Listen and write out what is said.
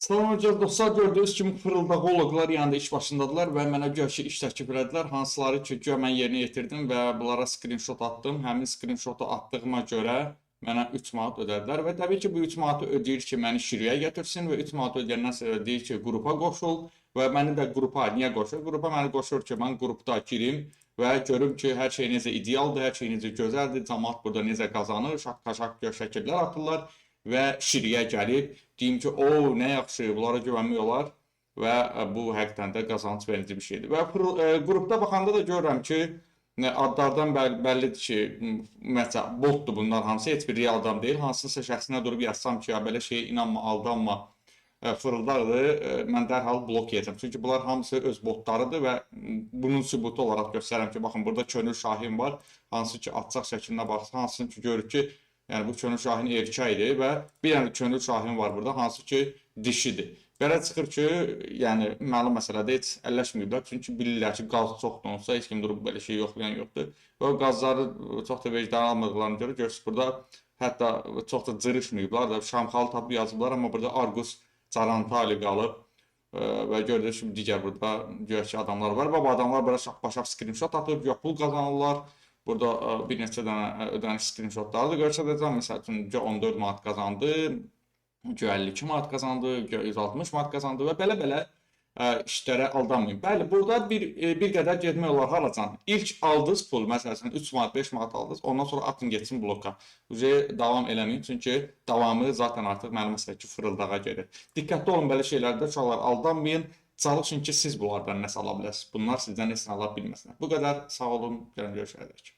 Salam hocam, dostlar, gördüyünüz kimi fırıldaqologlar yanında iş başındadılar və mənə güya ki iş təklif elədilər, hansıları ki güya mən yerinə yetirdim və bunlara screenshot attım. Həmin screenshotu attığıma görə mənə 3 manat ödədilər və təbii ki bu 3 manatı ödəyir ki məni şirəyə gətirsin və 3 manat ödəyəndən sonra deyir ki qrupa qoşul və məni də qrupa niyə qoşur? Qrupa məni qoşur ki mən qrupda girim və görüm ki hər şey necə idealdır, hər şey necə gözəldir, camaat burada necə qazanır, şaqqa-şaq şəkillər atırlar və şiriyə gəlib deyim ki, o nə yaxşı, bunlara güvənmək olar və bu həqiqətən də qazanc verici bir şeydir. Və qrupda baxanda da görürəm ki, adlardan bəllidir ki, ümumiyyətcə botdur bunlar hamısı, heç bir real adam deyil. Hansısa şəxsinə durub yazsam ki, ya belə şeyə inanma, aldanma, fırıldaqdır, mən dərhal blok yeyəcəm. Çünki bunlar hamısı öz botlarıdır və bunun sübutu olaraq göstərirəm ki, baxın burada Könül Şahin var, hansı ki atçaq şəklinə baxsa, hansını ki görür ki, yəni bu Könül Şahin erkəkdir və bir dənə Könül Şahin var burada, hansı ki dişidir. Belə çıxır ki, yəni məlum məsələdə heç əlləşməyiblər, çünki bilirlər ki, qaz çoxdur onsa, heç kim durub belə şey yoxlayan yoxdur. Və o qazları çox da vicdan almadıqlarına görə görürsünüz burada hətta çox da cırışmayıblar da, Şamxalı tapıb yazıblar, amma burada Argus Carantali qalıb və gördüyünüz kimi digər burada güya ki adamlar var və bu adamlar bura şaq-başaq screenshot atıb, güya pul qazanırlar. Burada bir neçə dənə ödəniş screenshotları da göstərəcəm. Məsəl üçün, güya 14 manat qazandı, güya 52 manat qazandı, güya 160 manat qazandı və belə-belə işlərə aldanmayın. Bəli, burada bir qədər getmək olar haracan. İlk aldınız pul, məsəl üçün 3 manat, 5 manat aldınız, ondan sonra atın getsin bloka. Uca davam eləməyin, çünki davamı zaten artıq məlum məsələ ki, fırıldağa gedir. Diqqətli olun belə şeylərdə, uşaqlar, aldanmayın. Çalışın ki, siz bunlardan nəsə ala biləsiniz. Bunlar sizdən heç nə ala bilməsinlər. Bu qədər, sağ olun, gəlin görüşərək.